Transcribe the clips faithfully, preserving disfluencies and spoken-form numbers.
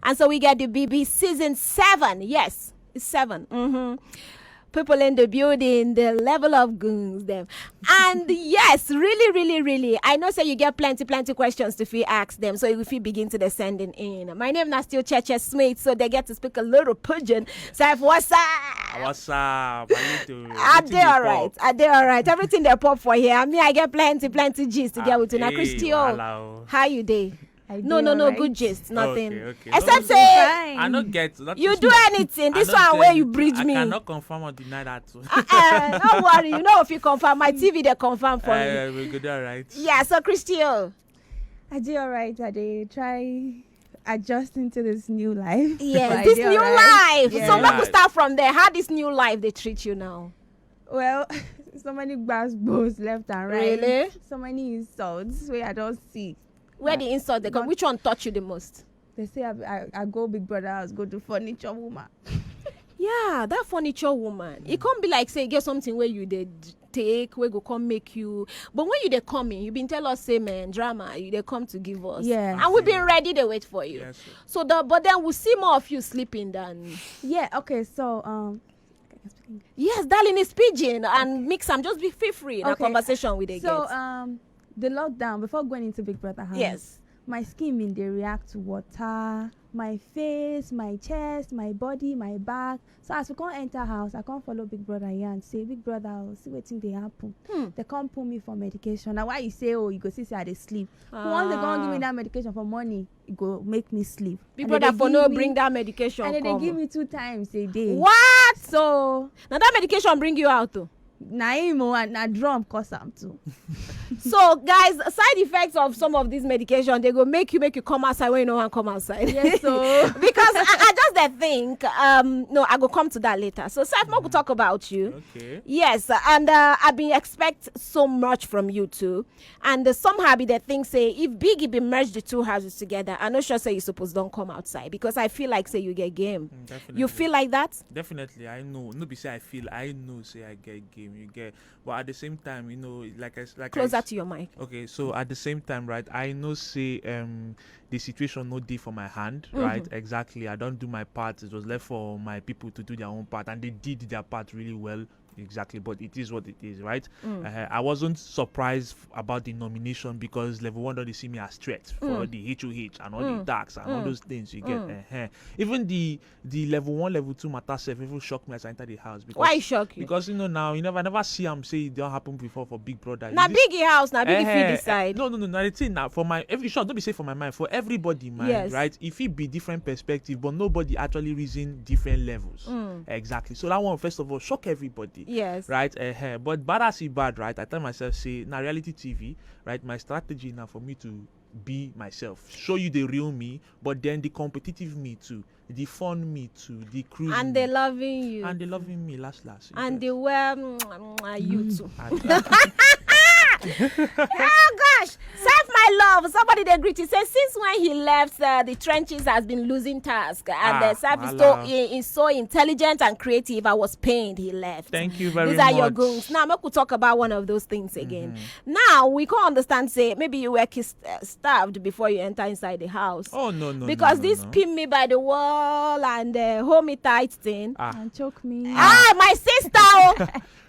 And so we get the B B season seven. Yes, it's seven. Mm-hmm. People in the building, the level of goons, them. And yes, really, really, really, I know say you get plenty, plenty questions to fit ask them. So if you begin to the sending in. My name is still Cheche Smith, so they get to speak a little pidgin. So if what's up? What's up? How you doing? I dey alright. I dey alright. Everything they pop for here. I mean, I get plenty, plenty gist to get with you. Now, Christy, oh, how you dey? No, no, no, good gist, nothing. Okay, okay. Except No, say I don't get. You do anything. This one where you bridge I me. Cannot confirm or deny that. Uh-uh, don't worry. You know if you confirm, my T V they confirm for me. Uh, we go do alright. Yeah, so Christy, oh. I dey alright. I dey try adjusting to this new life. Yes, But I this dey new alright. Life. Yeah. So let me start from there. How this new life they treat you now? Well, so many gbas gbos left and right. Really? So many insults where I don't see. Where the insult they come? Not- Which one touch you the most? They say I, I, I go Big Brother house, go do furniture woman. Yeah, that furniture woman. It can't be like say get something where you did take where go come make you. But when you they coming, you been tell us say man drama. You they come to give us. Yeah. And we've been ready to wait for you. Yes, sir. So the but then we'll see more of you sleeping than Yeah. Okay. So um, can I speak English? Yes, darling, it's pidgin and mix. I'm just be feel free in a Okay. Conversation with the So guests. Um, the lockdown before going into Big Brother house. Yes. My skin been dey react to water, my face, my chest, my body, my back. So as we come enter house, I come follow Big Brother here and say, Big Brother, oh, see wetin dey happen. Hmm. They come put me for medication. Now why you say, oh, you go see say I dey sleep. But once they come give me Ah. That medication for money, it go make me sleep. Big And they Brother dey for give no me- bring that medication And then they come. Give me two times a day. What? So Now that medication bring you out though. Na him o, and na drum cause am too. So guys, side effects of some of these medication they go make you make you come outside when you know one come outside. Yes, so. Because I, I just dey think um no I go come to that later. So Seth, we go talk about you. Okay. Yes, and uh, I been expect so much from you too. And uh, somehow be the thing say if Biggie be merge the two houses together, I no sure say you suppose don't come outside because I feel like say you get game. Mm, definitely. You feel like that? Definitely, I know. No be say I feel. I know say I get game. You get. But at the same time, you know, like I s- like I Closer s- to your mic. Okay, so at the same time, right, I know say um the situation no dey for my hand, Mm-hmm. right? Exactly. I don't do my part. It was left for my people to do their own part, and they did their part really well. Exactly, but it is what it is, right? Mm. Uh, I wasn't surprised f- about the nomination because level one don't see me as threat for Mm. the H O H and all Mm. the tax and all Mm. Those things you get. Mm. Uh-huh. Even the the level one, level two matter self even shocked me as I enter the house because Why it shock you? Because you know now you never never see am say it don't happen before for Big Brother. Na You just- Biggie house, na Biggie Eh, fit eh, decide. No, no, no. Now the thing now for my every shot, don't be say for my mind, for everybody mind, Yes. Right? If it be different perspective, but nobody actually reason different levels. Mm. Exactly. So that one first of all shock everybody. Yes. Right. Uh, but bad as it bad, right? I tell myself say na reality T V, right? My strategy now for me to be myself, show you the real me, but then the competitive me too, the fun me too, the cruise And me. They loving you. And they loving me last last. You And get? The well, mm, mm, you too. And- Oh gosh, Seth, my love. Somebody they greet you say since when he left, uh, the trenches has been losing task, and Ah, uh, Seth is so wahala. He is so intelligent and creative. I was pained he left. Thank you very These much. Are your goons. Now, make we talk about one of those things again. Mm-hmm. Now we can understand. Say maybe you were kissed, uh, starved before you enter inside the house. Oh no no. Because no, no, this no. Pin me by the wall and uh, hold me tight thing. Ah. And choke me. Ah, my sister. Oh.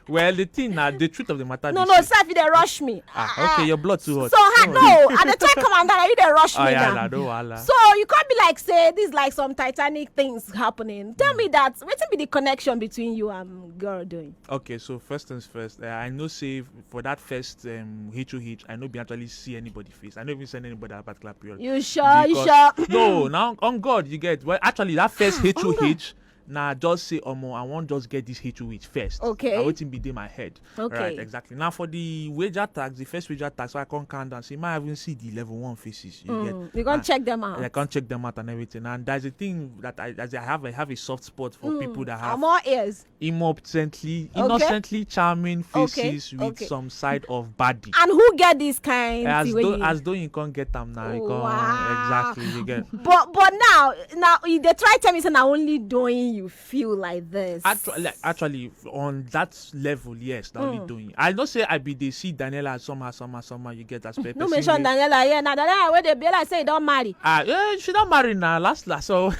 Well, the thing now, the truth of the matter. No, be no, say- Seth, they rush me. Ah, okay, your blood too hot. So hard. Don't worry. No, I dey try come and then you dey rush Oh me yeah, now. la, no wahala. So you can't be like say this like some Titanic things happening. Tell me that. What be the connection between you and girl doing? Okay, so first things first. Uh, I know say for that first um, H O H, I know be actually see anybody face. I don't even send anybody that particular period. You sure? You Because- sure? No, now on God you get. Well, actually that first H O H. Now just say omo, I want just get this H O H first. Okay. I waiting be dey my head. Okay. Right, exactly. Now for the wager tax, the first wager tax, so I can't count down. See, might even see the level one faces. You Mm, get. You gonna And- check them out. I can't check them out and everything. And there's a thing that I, as I have, I have a soft spot for Mm, people that I'm have all ears. innocently, Okay. Innocently charming Okay, faces with okay. Some side of body. And who get this kind As thing wey though you- as though you can't get them now, you can't Wow. Exactly you get. But but now now you dey try tell me say na only doing you feel like this? Actually, like, actually, on that level, yes, that only doing. I don't say I be dey see Daniela somehow, somehow, somehow. You get as per No person mention wey- Daniela here. Now Daniela, where they be like say don't marry. Ah, yeah, she not married now. Last, last. So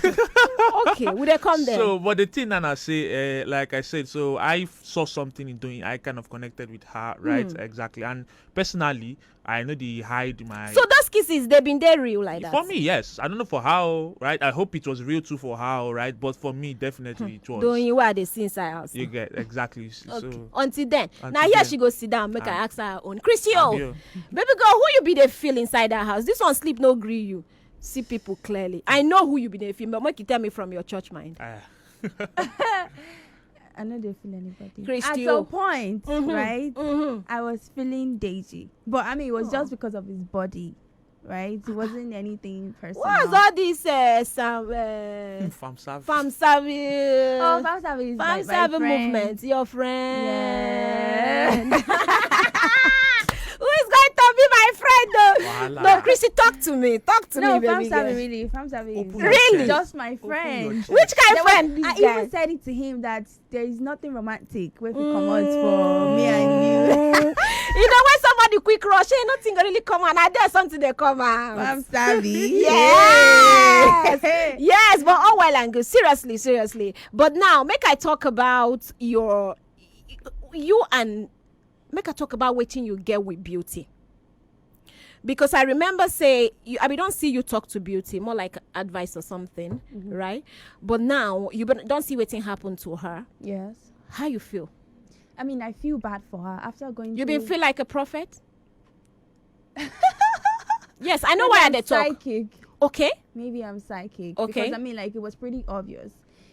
Okay, we dey come there. So, but the thing, Nana, say, uh, like I said, so I f- saw something in doing. I kind of connected with her, right? Exactly. And personally, I know they hide my. So those kisses, they been there real like that. For me, yes. I don't know for how, right? I hope it was real too for how, right? But for me, definitely it was. Doing what they see inside house. You get exactly. s- Okay. So Until then, Until now here then. She go sit down, make Ah. I ask her her own. Chrissy, oh, Abio. Baby girl, who you be dey feel inside that house? This one sleep no gree you. See people clearly. I know who you be dey feel, but make you tell me from your church mind. Ah. I know they feel anybody. Christy, At oh. Some point, Mhm, right? mhm. I was feeling Deji, but I mean, it was Oh. Just because of his body, right? It wasn't anything personal. What's all this uh, some uh, Farm service. farm service? Oh, farm service. Farm Like my service friend. Movement, your friend. Yeah. Who is going to be my friend though? Wahala. No, Chrissy, talk to me. Talk to No, me, farm baby service, girl. Really, farm service. Open Really? your chest. Just my Open friend. your chest. Which kind There of friend was- this I guy? Even said it to him that there is nothing romantic. Where we come out for me and you. You know when somebody quick rush, ain't nothing really come out. I dare something they come out. Farm service. Yes. Yes, but all well and good. Seriously, seriously. But now, make I talk about your you and make I talk about waiting you get with Beauty. Because I remember say you, I mean, don't see you talk to Beauty, more like advice or something, right? But now you don't see waiting happen to her. Yes. How you feel? I mean, I feel bad for her after going. You through... been feel like a prophet? Yes, I know Maybe why I'm they talk. Psychic. Okay. Maybe I'm psychic. Okay. Because I mean, like, it was pretty obvious.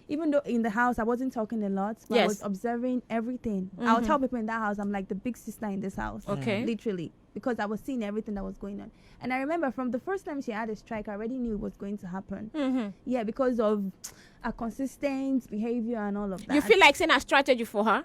Even though in the house I wasn't talking a lot, but I Yes. Was observing everything. I'll Mhm. Tell people in that house I'm like the big sister in this house. Okay. Literally, because I was seeing everything that was going on. And I remember from the first time she had a strike, I already knew it was going to happen. Mm-hmm. Yeah, because of her consistent behavior and all of that. You feel like saying a strategy for her?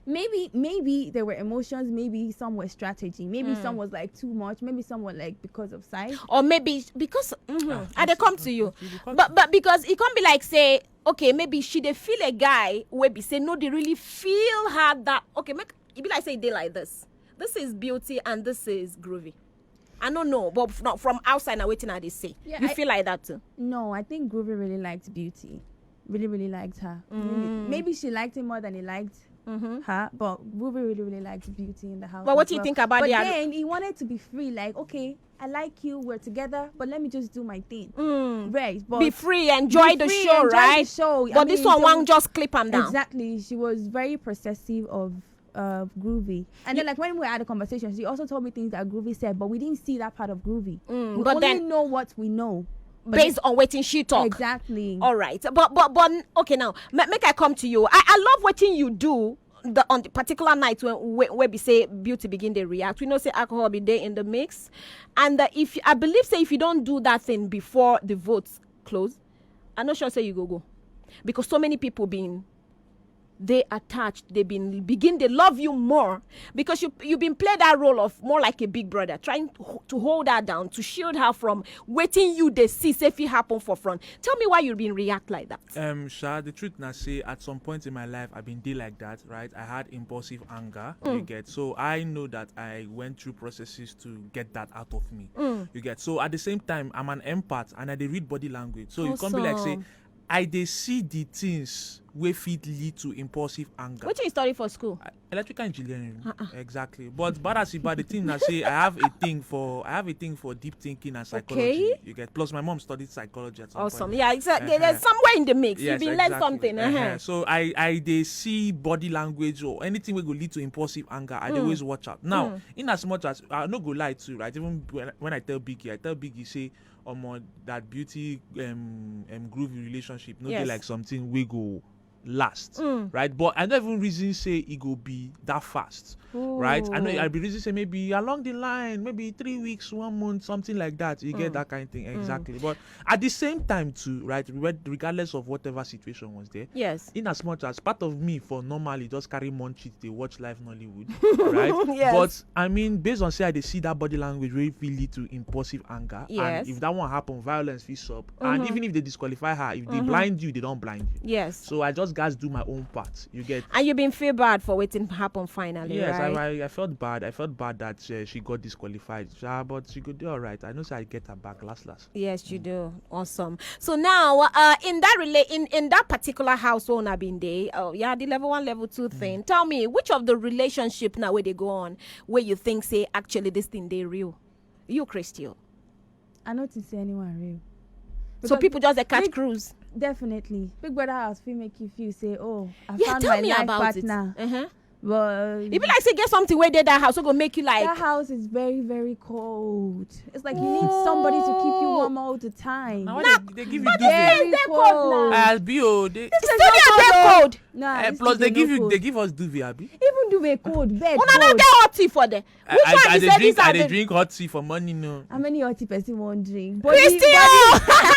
Maybe, maybe there were emotions. Maybe some were strategy. Maybe some was like too much. Maybe some were like because of size. Or maybe because mm-hmm, I they come to you. You become- But but because it can't be like say, okay, maybe she they feel a guy where be say no, they really feel her that okay, make it be like say they like this. This is Beauty and this is Groovy. I don't know, but from, from outside now waiting at they say. Yeah, You I- feel like that too. No, I think Groovy really liked Beauty. Really, really liked her. Really. Mm. Maybe she liked him more than he liked Mm-hmm. her, but Groovy really, really liked Beauty in the house. But what As do you well. Think about But the then he wanted to be free, like, okay, I like you, we're together, but let me just do my thing. Mm. Right, but Be free, enjoy be the free, show, enjoy right? The show. I But mean, this one, she one was- just clip and down. Exactly, she was very possessive of uh, Groovy, and then like when we had a conversation, she also told me things that Groovy said, but we didn't see that part of Groovy. Mm, We but only then, know what we know. But based on waiting she talk. Exactly. All right, but but but okay now, ma- make I come to you. I, I love waiting you do the on the particular night when where, where we say Beauty begin to react. We know say alcohol be there in the mix, and uh, if I believe say if you don't do that thing before the votes close, I'm not sure say you go go because so many people been they attached they been begin they love you more because you you been play that role of more like a big brother trying to, to hold her down to shield her from waiting you they see say if it happen for front. Tell me why you been react like that. Um, Sha, the truth na say at some point in my life I been dey like that, right? I had impulsive anger. You get so I know that I went through processes to get that out of me. You get so at the same time I'm an empath and I dey read body language. So you can't be like say Awesome. I dey see the things wey fit lead to impulsive anger. Wetin you study for school? Uh, electrical engineering. Exactly. But bad as e bad, the thing na say I have a thing for I have a thing for deep thinking and psychology. Okay. You get plus my mom studied psychology at some Awesome. point. Yeah, it's, uh, Uh-huh. there's somewhere in the mix. Yes, You been learn exactly. Something. Uh-huh. Uh-huh. So I I dey see body language or anything wey go lead to impulsive anger. I dey Mm. Always watch out. Now, Mm. in as much as I no go lie too, right? Even when, when I tell Biggie, I tell Biggie say, "Omo, that Beauty um, um groovy relationship no dey Yes. Like something we go last, right? But I no even reason say e go be that fast, right? I know I be reason say maybe along the line, maybe three weeks, one month, something like that. You get that kind of thing, exactly. But at the same time too, right, re- regardless of whatever situation was there, Yes. In as much as part of me for normally just carry munchie dey watch live Nollywood, right? Yes. But I mean, based on say I dey see that body language wey fit lead to impulsive anger, Yes. And if that one happen, violence fit sup. And even if they disqualify her, if they blind you, they don't blind you. Yes. So I just guys do my own part. You get? And you been feel bad for wetin happen finally, Yes, right? I, I, I felt bad. I felt bad that uh, she got disqualified. Sha, but she could do all right. I know say I get her back last last. Yes, you do. Awesome. So now, uh, in that rela- in in that particular house wey una been dey, oh yeah, the level one, level two thing. Tell me, which of the relationship now where they go on, where you think say actually this thing they real? You, Christian. I no think say anyone real. So Because people just dey catch big- cruise. Definitely, Big Brother house fit make you feel say, oh, I Yeah, found tell my me life about partner. It. Uh-huh. But If you like say get something where they that house, so go make you like. That house is very, very cold. It's like you need somebody to keep you Oh. warm all the time. Now, why Nah, they, they give you but duvet? This is Very the cold now. cold. As B O, they, It's still there, they cold. Nah, Eh, this plus is they no give you cold. They give us duvet, abi. Even duvet cold, bed Una no cold. dey hot tea for there. I, Which I, one I you dey say drink. this I and dey the- drink hot tea for morning, no. How many hot tea person wan drink? Body, Christian. body,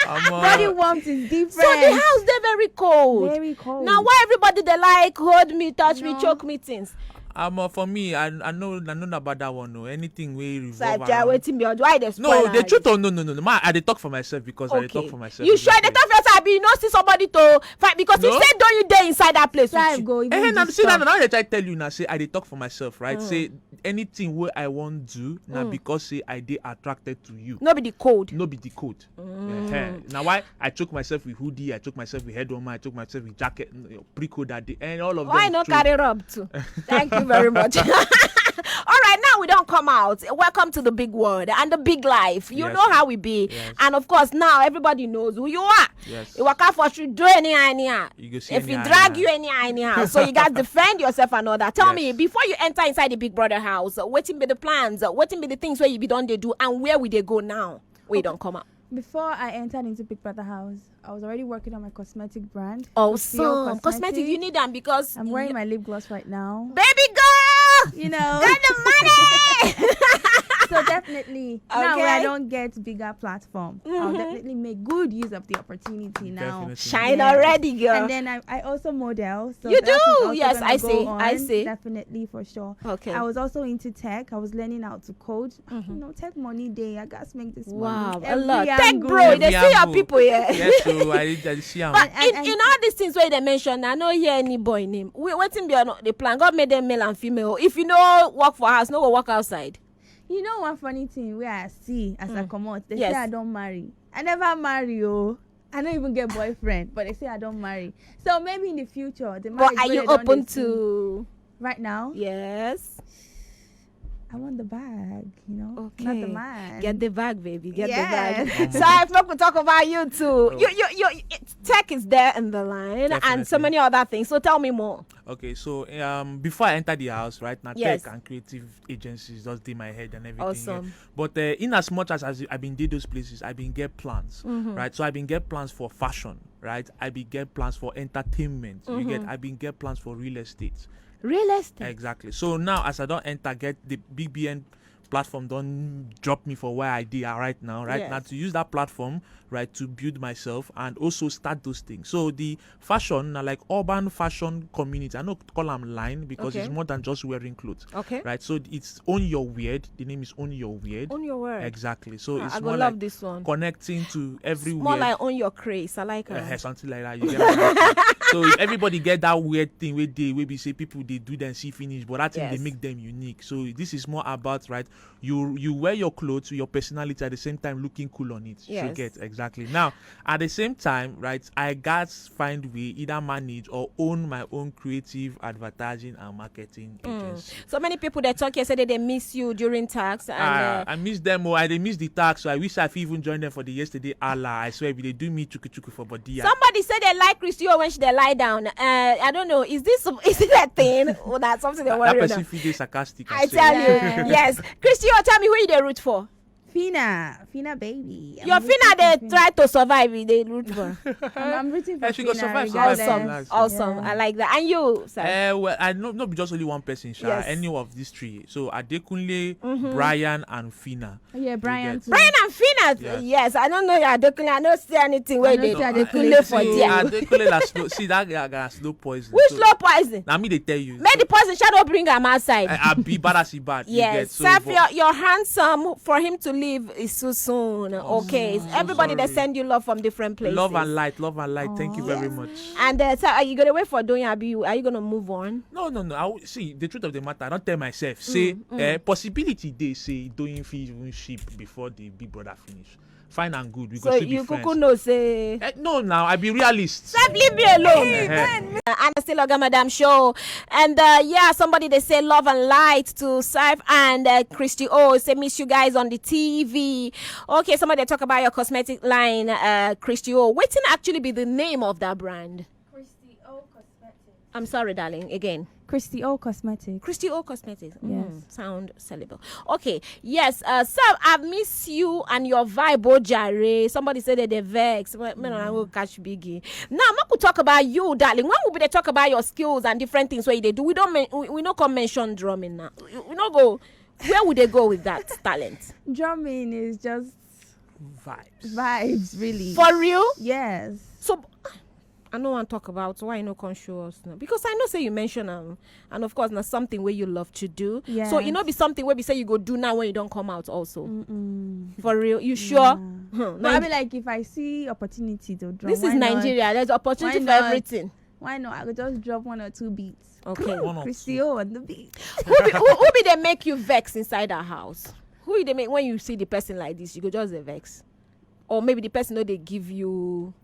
Omo. Body warmth is So the different. House dey very cold. Very cold. Now why everybody dey like hold me, touch me, No. Choke me things? Um, uh, for me, I I know I know about that one. No, anything we So I revolve tell around. Wetin be your why they spoil No, the am? Truth, oh no, no, no, no. Ma, I dey talk for myself because I dey Okay. Talk for myself. You sure they talk for yourself? You no see somebody to fight because you No. say don't you dey inside that place. Time With you. go even Eh, give now, see, now, stop. Now I try tell you now. Say I dey talk for myself, right? Say anything wey I wan do na because say I dey attracted to you. No be the code. No be the code. Ehen. Now why I choke myself with hoodie, I choke myself with head warmer, I choke myself with jacket, you know, pre-code that day, and all of Why them. not True. Carry rub too? Thank you very much. All right, now we don't come out. Welcome to the big world and the big life. You Yes, know sir. How we be, Yes. And of course now everybody knows who you are. Yes. You waka for street, do anyhow anyhow. You go see If we anyhow, drag anyhow. You anyhow anyhow, so you guys defend yourself and all that. Tell me Yes. Before you enter inside the Big Brother house, wetin be the plans? Wetin be the things where you be done they do and where we they go now? We don't come out. Before I entered into Big Brother house, I was already working on my cosmetic brand. Awesome. Fusion Cosmetic, you need them because I'm wearing my lip gloss right now. Baby girl, You know. Get the money. So definitely, now where I Okay. Don't get bigger platform, I'll definitely make good use of the opportunity now. Definitely. Shine Yeah. Already, girl. And then I, I also model. So You that is do? Also Yes, gonna I go see, I on, see. Definitely for sure. Okay. I was also into tech. I was learning how to code. You know, tech money day. I gotta make this Wow, money. a Every lot. Tech angle. bro, they Every see your angle. People here. Yes, so I, I see am. But And- in, and- in all these things where they mention, I no hear any boy name. Wait, wetin be on the plan? God made them male and female. If you know work for house, no go work outside. You know one funny thing where I see as I come out, they Yes. say I don't marry. I never marry, oh. I don't even get boyfriend, but they say I don't marry. So maybe in the future, the But marriage are wey you they don open dey see to? Right now? Yes. I want the bag, you know, Okay. Not the man. Get the bag, baby. Get Yes. The bag. So if people talk about you too, you, you, you, it- tech is there in the line and so Definitely. Many other things. So tell me more. Okay, so um, before I enter the house, right now, Yes. Tech and creative agencies just did my head and everything. Awesome. Yeah. But uh, in as much as, as I've been did those places, I've been get plans, Mm-hmm. Right? So I've been get plans for fashion, right? I've been get plans for entertainment. You get? Mm-hmm. I've been get plans for real estate. Real estate. Exactly. So now, as I don't enter, get the B B N platform don't drop me for where I did right now, right? Yes. Now to use that platform, right, to build myself and also start those things. So the fashion, now like urban fashion community, I know call them line because Okay. It's more than just wearing clothes. Okay. Right. So it's Own Your Weird. The name is Own Your Weird. Own your word. Exactly. So Ah, it's I go more love like this one. Connecting to everywhere. More like own your craze. I like her. Uh, something like that. You get what I'm saying? So if everybody get that weird thing where they will be say people they do then see finish, but that thing Yes. They make them unique. So this is more about, right, you you wear your clothes, your personality at the same time looking cool on it. You Yes. Get exactly. Now at the same time, right, I got find way either manage or own my own creative advertising and marketing agency. So many people they talk yesterday they miss you during tax and Ah, uh, I miss them. Oh, I they miss the tax. So I wish I fit even join them for the yesterday. Allah, I swear, if they do me chuku chuku for body. I- Somebody said they like Christio when she they lie down. Uh, I don't know. Is this is it a thing? Or that's something they that worry person about? Feel they sarcastic. I swear. Tell Yeah. You, yes, Christio, tell me who you they root for. Fina, Fina baby. I'm Your rooting Fina for dey Fina. Try to survive, e dey root for. I'm, I'm rooting for Eh, she go Fina survive, regardless. survive, Awesome, relax. awesome. Yeah. I like that. And you, sir? Uh, well, I know not be just only one person, sha. Yes. Any of these three. So Adekunle, Brian, and Fina. Yeah, Brian get- too. Brian and Fina. Yes. Yes, I don't know your Adekunle. I don't see anything where No, they see Adekunle Adekunle for too. there. Adekunle na slow. See that guy na slow poison. Which So, slow poison? Na me dey tell you. Make the poison shadow bring am outside. I, I be bad as he bad. You Yes, get, so, Saf, but- you're, you're handsome. For him to leave is too soon. Okay, so everybody they sorry. Send you love from different places. Love and light, love and light. Thank you very much. And uh, so are you gonna wait for Doyin Abi? Are you gonna move on? No, no, no. I will, see, the truth of the matter, I don't tell myself. Say, eh, possibility they say Doyin fit even ship before the Big Brother finish. Fine and good. We So go still be you friends. Kuku know say. Eh, no, now I be realist. Sef, leave me alone. Eh, eh. Uh, and still Oga Madam show. And uh, yeah, somebody they say love and light to Saif and uh, Christy O. Say miss you guys on the T V. Okay, somebody talk about your cosmetic line, uh, Christy O. Waiting actually be the name of that brand. Christy O Cosmetics. I'm sorry, darling. Again, Christy O Cosmetics. Christy O Cosmetics. Yes. Mm, sound sellable. Okay. Yes. Uh, so I miss you and your vibe, oh, jare. Somebody said that they vex. Well, me no go catch biggie. Now, make we talk about you, darling. When we be dey talk about your skills and different things where they do, we don't men- we, we no come mention drumming now. We, we no go. Where would they go with that talent? Drumming is just Vibes. vibes, really. For real? Yes. So I no wan talk about why you no come show us now, because I know say you mention am, and of course na something wey you love to do. So e Yes. no be something wey be say you go do now when you don come out also. Mm-mm. For real, you sure? Yeah. Hmm, But I Nige- mean, like, if I see opportunity to drum, this is why not? Nigeria. There's opportunity Why for not? Everything. Why not? I could just drop one or two beats. Okay. One or Christy two. O on the beat. Who be, who, who be they make you vex inside that house? Who they make when you see the person like this, you go just dey vex, or maybe the person no dey give you,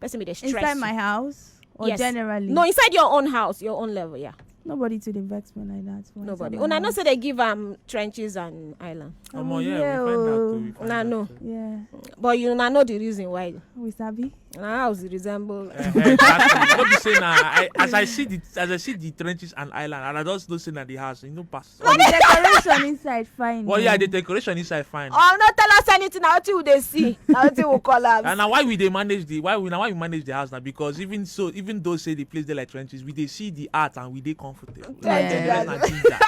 person be dey stress Inside you. My house or Yes. Generally? No, inside your own house, your own level, yeah. Nobody to dey vex me like that. Why is Nobody. that my Una know house? Say they give am trenches and island. Omo, Oh, yeah, yeah, we find out oh. too, we find Una out know. too. Yeah, But you na know the reason why. We sabi. Na house resemble. Eh, eh, exactly. No be say na, I, as I see the as I see the trenches and island, and I just know say na the house, you know, pass. But the decoration inside fine. Well, yeah, Oh. The decoration inside fine. Oh, no tell us anything. Na wetin we dey see. Na wetin we call am. And now why we dey manage the why we now why we manage the house now, because even so, even though say the place dey like trenches, we dey see the art and we dey comfortable. Trenches Yeah. and Ginger.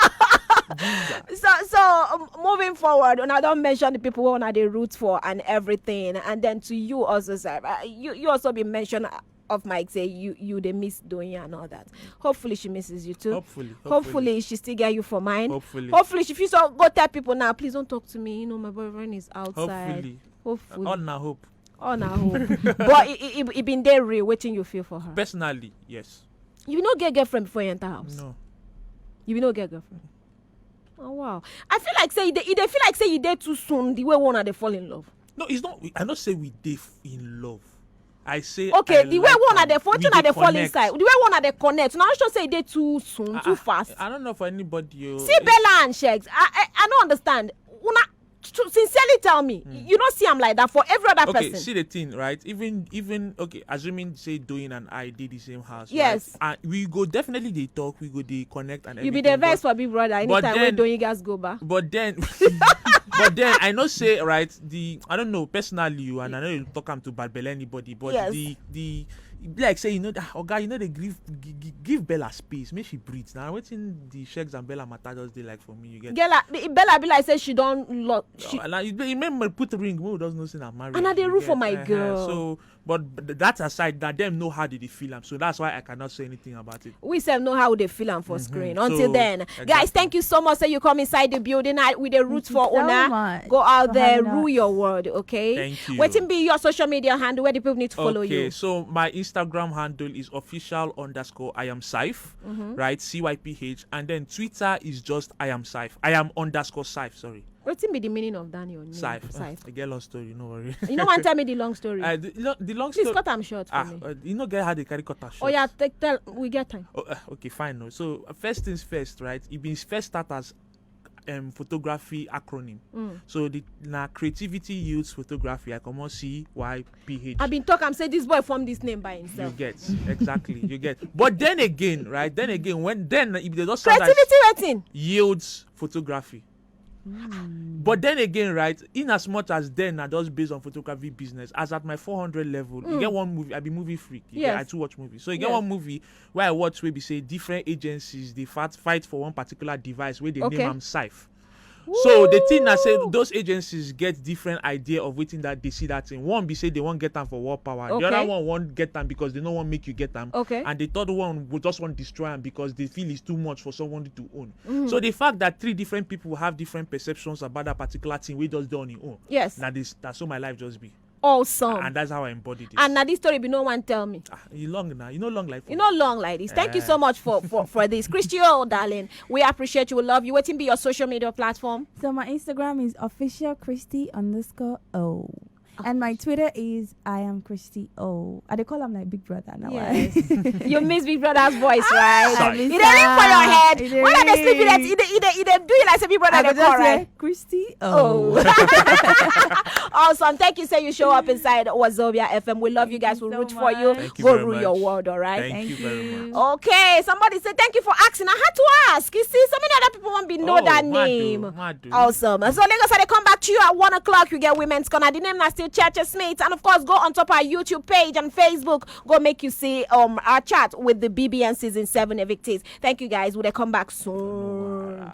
Ginger. So, so um, moving forward, una don mention the people wey una dey root for and everything, and then to you also, sir, uh, you you also be mentioned of Mike say you you dey miss Doyin and all that. Hopefully she misses you too. Hopefully, Hopefully she still get you for mind. Hopefully. Hopefully she fit so go tell people now. Please don't talk to me. You know my boyfriend is outside. Hopefully. Hopefully. All na hope. All na hope. But it, it, it been there real. Wetin you feel for her? Personally, yes. You no get girlfriend before you enter house. No. You no get girlfriend. Oh wow. I feel like say e dey e dey feel like say e dey too soon the way una dey fall in love. No, it's not. I not say we dey f- in love. I say Okay, I the like, way una we dey for wetin una dey fall connect. Inside, the way una dey connect, una sure say e dey too soon, Ah, too ah, fast. I don't know for anybody. Oh. See Bella and Shegs. I I, I no understand. Una to, sincerely tell me, you no see am like that for every other Okay, person. See the thing, right? Even even okay, assuming say Doyin and I did the same house. Yes. Right? And we go definitely dey talk, we go dey connect and You be everything, the vex but- for Big Brother but anytime when then- Doyin guys go back. But then, but then I know say, right, the I don't know personally, you and I know you talk am to bad belly anybody, but Yes. the the e be like say you know that oh God, you know they give gi- gi- give Bella space, make she breathe. Now waiting the Shegs and Bella matter just dey like for me, you get. Girl, ah, be- Bella be like say she don lock. She, Uh, now you, you make me put ring, who does not say I'm married. And I dey You root for get? my Uh-huh. girl. So, but th- that aside, that them know how they dey feel am. So that's why I cannot say anything about it. We sef know how they feel am for screen. Until So, then, guys, exactly. Thank you so much that you come inside the building. I, we dey root Thank you for so una. much Go out for there, having rule us. Your world, okay? Thank you. Wetin be your social media handle where the people need to follow Okay, you? So my Instagram handle is official underscore I am Saif, Mm-hmm. right? C Y P H, and then Twitter is just I am Saif. I am underscore Saif. Sorry, Wetin be the meaning of that your name? Saif. Saif. I get long story. No worry. You no wan tell me the long story. Uh, the, lo- the long Please story. Cut am short for Ah, me. Uh, you know, get how they carry cut am short. Oh yeah, take, tell we get time. Oh, uh, okay, fine. No. So uh, first things first, right? It been first start as um photography acronym. Mm. So the na creativity yields photography. I come on C Y P H. I been talk. I'm say this boy form this name by You himself. Get exactly. You get. But then again, right? Then again, when then if they just start as Creativity waiting. Yields photography. But then again, right, in as much as then na just based on photography business, as at my four hundred level, you get one movie, I be movie freak. You get, I Yes. too watch movies. So you get Yes. one movie where I watch where we say different agencies they fight fight for one particular device where they Okay. name am scythe. So the thing I say Woo! Those agencies get different idea of waiting that they see that thing. One be say they won't get them for war power. The Okay. other one won't get them because they don't want make you get them. Okay. And the third one will just want destroy them because they feel it's too much for someone to own. Mm-hmm. So the fact that three different people have different perceptions about that particular thing, we just done in own. Yes. Now this that's so my life just be. Awesome. And that's how I embodied it. And now this story be no one tell me. Ah, you long now. You know long life. You know, long like this. Thank you so much for for for this, Christy. Oh, darling, we appreciate you. We love you. Waiting be your social media platform. So my Instagram is official Christy underscore O. And my Twitter is I am Christy O. I dey call am like Big Brother now. Yes. You miss Big Brother's voice, right? I miss It dey ring for your am. head. It dey When I dey sleep, it ring. dey it dey it dey do you like say Big Brother I dey go just call, hear right? Christy Oh. O. Awesome. Thank you. Say you show up inside Wazobia F M. We love you guys. Thank We'll you root so for you. much. Thank you Go very rule your much. world, all right? Thank Thank you very you. much. Okay, somebody said thank you for asking. I had to ask. You see, so many other people won't be know Oh, that mad name. oh, mad oh. Awesome. So Lagos, I come back to you at one o'clock. You get Women's Corner. The name is still Church Smith. And of course, go on top our YouTube page and Facebook. Go make you see um our chat with the B B N Season seven evictees. Thank you guys. We'll come back soon.